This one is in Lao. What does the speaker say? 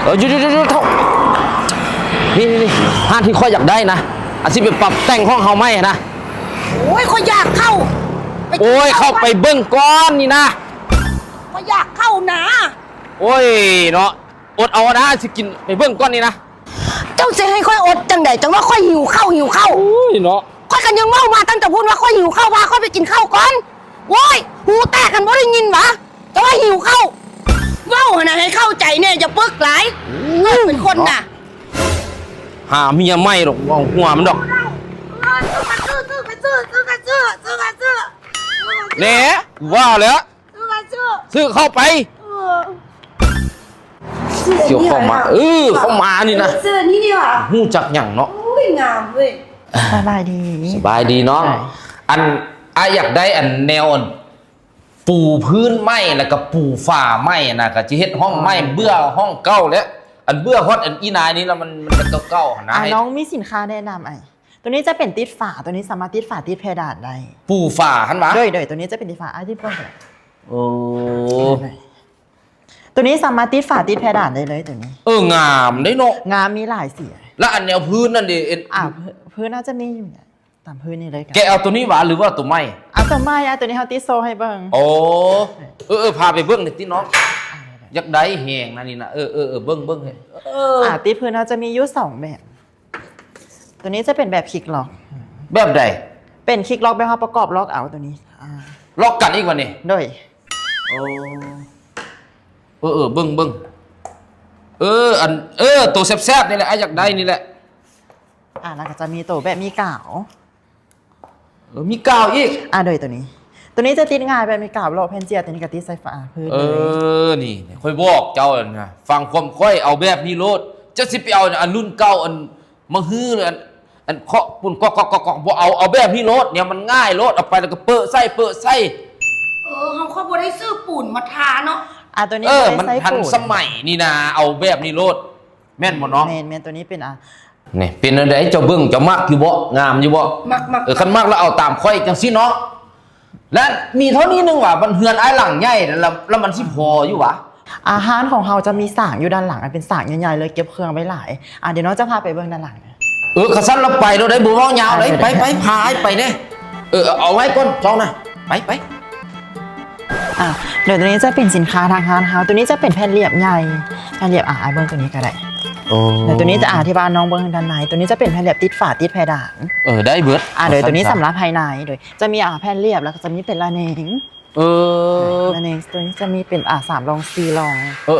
ເອີ ຢຸດໆໆໆ ເຖົ້າ ນີ້ໆໆ ຮ້ານທີ່ຂ້ອຍຢາກໄດ້ນະ ອັນຊິໄປປັບແຕ່ງຫ້ອງເຮົາໃໝ່ນະ. ໂອ້ຍ ຂ້ອຍຢາກເຂົ້າ ໄປ ໂອ້ຍ ເຂົ້າໄປເບິ່ງກ່ອນນີ້ນະ ຂ້ອຍຢາກເຂົ້ານະ. ໂອ້ຍເນາະ ອົດເອົານະ ຊິກິນ ໄປເບິ່ງກ່ອນນີ້ນະ. ເຈົ້າຊິໃຫ້ຂ້ອຍອົດຈັ່ງໃດ ຈັ່ງວ່າຂ້ອຍຫິວເຂົ້າ ຫິວເຂົ້າ. ໂອ້ຍເນາະ ຂ້ອຍກໍຍັງເວົ້າມາຕັ້ງແຕ່ພຸ້ນວ່າຂ້ອຍຫິວເຂົ້າ ພາຂ້ອຍໄປກິນເຂົ້າກ່ອນ. ໂອ້ຍ ຫູແຕກ ຄັນບໍ່ໄດ້ຍິນຫວາ ເຈົ້າວ່າຫິວເຂົ້າ. ເວົ້າຫັ້ນນະ ໃຫ້ເຂົ້າໃຈແດ່ ຢ່າປຶກຫຼາຍ. ເກີດເປັນຄົນນະ ຫາເມຍໃໝ່ດອກ ເວົ້າຫົວມັນດອກ. ແນ່ ວ່າແລ້ວ ຊື້ເຂົ້າໄປ ເອີ ສຽວເຂົ້າມາ ເອີ ເຂົ້າມານີ້ນະ ຊື້ອັນນີ້ດີກວ່າ ຮູ້ຈັກຫຍັງເນາະ. ໂອ້ຍ ງາມເວີຍ. ສະບາຍດີ ສະບາຍດີນ້ອງ. ອັນ ອ້າຍຢາກໄດ້ອັນແນວອັນ ປູພື້ນໃໝ່ ແລ້ວກໍປູຝາໃໝ່ນະ ກໍຊິເຮັດຫ້ອງໃໝ່ ເບື່ອຫ້ອງເກົ່າແລ້ວ ອັນເບື່ອຮອດອັນອີ່ນາຍນີ້ລະ ມັນ ມັນກໍເກົ່າໆຫັ້ນນະ. ອ່າ ນ້ອງມີສິນຄ້າແນະນຳອ້າຍ. ຕົວນີ້ຈະເປັນຕິດຝາ ຕົວນີ້ສາມາດຕິດຝາຕິດເພດານໄດ້. ປູຝາຫັ້ນຫວາ? ໂດຍໆ ຕົວນີ້ຈະເປັນຕິດຝາ ອ້າຍຕິດເບິ່ງກໍໄດ້. ໂອ້ ຕົວນີ້ສາມາດຕິດຝາຕິດເພດານໄດ້ເລີຍຕົວນີ້. ເອີ ງາມເດ້ເນາະ ງາມ ມີຫຼາຍສີ. ແລ້ວອັນແນວພື້ນນັ້ນເດ? ອ່າ ພື້ນອາດຈະມີຢູ່ ຕາມພື້ນນີ້ເລີຍ. ແກະເອົາຕົວນີ້ຫວາ ຫຼືວ່າຕົວໃໝ່? ເອົາຕົວໃໝ່ ອ່າ ຕົວນີ້ເຮົາຕິດໂຊໃຫ້ເບິ່ງ. ໂອ້ ເອີໆ ພາໄປເບິ່ງໜ່ອຍຕິນ້ອງ. ອ່າ ຢາກໄດ້ແຮງນະນີ້ນະ. ເອີໆໆ ເບິ່ງໆ ເອີ ອ່າ ຕິດພື້ນເຮົາຈະມີຢູ່ສອງແບບ. ຕົວນີ້ຈະເປັນແບບຄລິກລັອກ. ແບບໃດ? ເປັນຄລິກລັອກ ແບບເຮົາປະກອບລັອກເອົາຕົວນີ້. ອ່າ ລັອກກັນອີກວະນີ້? ໂດຍ. ໂອ້ ເອີໆ ເບິ່ງໆ ເອີ ອັນ ເອີ ໂຕແຊບໆນີ້ແຫຼະ ອ້າຍຢາກໄດ້ນີ້ແຫຼະ. ອ່າ ແລ້ວກໍຈະມີໂຕແບບມີກາວ. ເອີ ມີກາວອີກ. ອ່າ ໂດຍ ຕົວນີ້ ຕົວນີ້ຈະຕິດງ່າຍ ແບບມີກາວເລາະແຜ່ນເຈ້ຍ ຕົວນີ້ກໍຕິດໃສ່ຝາພື້ນ. ເອີ ນີ້ຂ້ອຍບອກເຈົ້ານະ ຟັງຄວາມຂ້ອຍ ເອົາແບບນີ້ໂລດ. ເຈົ້າຊິໄປເອົາອັນລຸ້ນເກົ່າ ອັນມະຮື ອັນ ອັນເຄາະປຸ້ນກອກໆໆ ບໍ່ເອົາ ເອົາແບບນີ້ໂລດ. ແນວມັນງ່າຍໂລດ ເອົາໄປແລ້ວກໍເປີະໃສ່ ເປີະໃສ່. ເອີ ເຮົາ ຂ້ອຍບໍ່ໄດ້ຊື້ປູນມາທາເນາະ. ອ່າ ຕົວນີ້ ເອີ ມັນທັນສະໄໝນີ້ນາ ເອົາແບບນີ້ໂລດ. ແມ່ນບໍ່ນ້ອງ? ແມ່ນໆ ຕົວນີ້ເປັນ ອ່າ ນີ້ເປັນແນວໃດ ເຈົ້າເບິ່ງ ເຈົ້າມັກຢູ່ບໍ່? ງາມຢູ່ບໍ່? ມັກໆ. ເອີ ຄັນມັກແລ້ວເອົາຕາມຂ້ອຍຈັ່ງຊີ້ເນາະ. ແລະ ມີເທົ່ານີ້ໜຶ່ງຫວາ ມັນເຮືອນອ້າຍຫຼັງໃຫຍ່ ແລ້ວ ແລ້ວມັນຊິພໍຢູ່ຫວາ? ອ່າ ຮ້ານຂອງເຮົາຈະມີສາງຢູ່ດ້ານຫຼັງ ອັນເປັນສາງໃຫຍ່ໆເລີຍ ເກັບເຄື່ອງໄວ້ຫຼາຍ. ອ່າ ດຽວນ້ອງຈະພາໄປເບິ່ງດ້ານຫຼັງ. ເອີ ຄັນຊັ້ນລະໄປໂລດ ໄດ້ບໍ່ເວົ້າຍາວ ໄດ້ ໄປໆ ພາອ້າຍໄປແດ່. ເອີ ເອົາໄວ້ກ່ອນເຈົ້ານະ ໄປໆ. ອ່າ ໂດຍ ຕົວນີ້ຈະເປັນສິນຄ້າທາງຮ້ານເຮົາ. ຕົວນີ້ຈະເປັນແຜ່ນລຽບໃຫຍ່ ແຜ່ນລຽບ ອ່າ ອ້າຍເບິ່ງຕົວນີ້ກໍໄດ້. ໂອ້ ແລ້ວຕົວນີ້ຈະ ອ່າ ອະທິບາຍນ້ອງເບິ່ງທາງດ້ານໃນ. ຕົວນີ້ຈະເປັນແຜ່ນລຽບຕິດຝາຕິດເພດານ. ເອີ ໄດ້ເບິດ. ອ່າ ໂດຍ ຕົວນີ້ສຳລັບພາຍໃນ ໂດຍ ຈະມີ ອ່າ ແຜ່ນລຽບ ແລ້ວກໍຈະມີເປັນລະແນງ. ເອີ ລະແນງ ຕົວນີ້ຈະມີເປັນ ອ່າ ສາມລອງ ສີ່ລອງ. ເອີ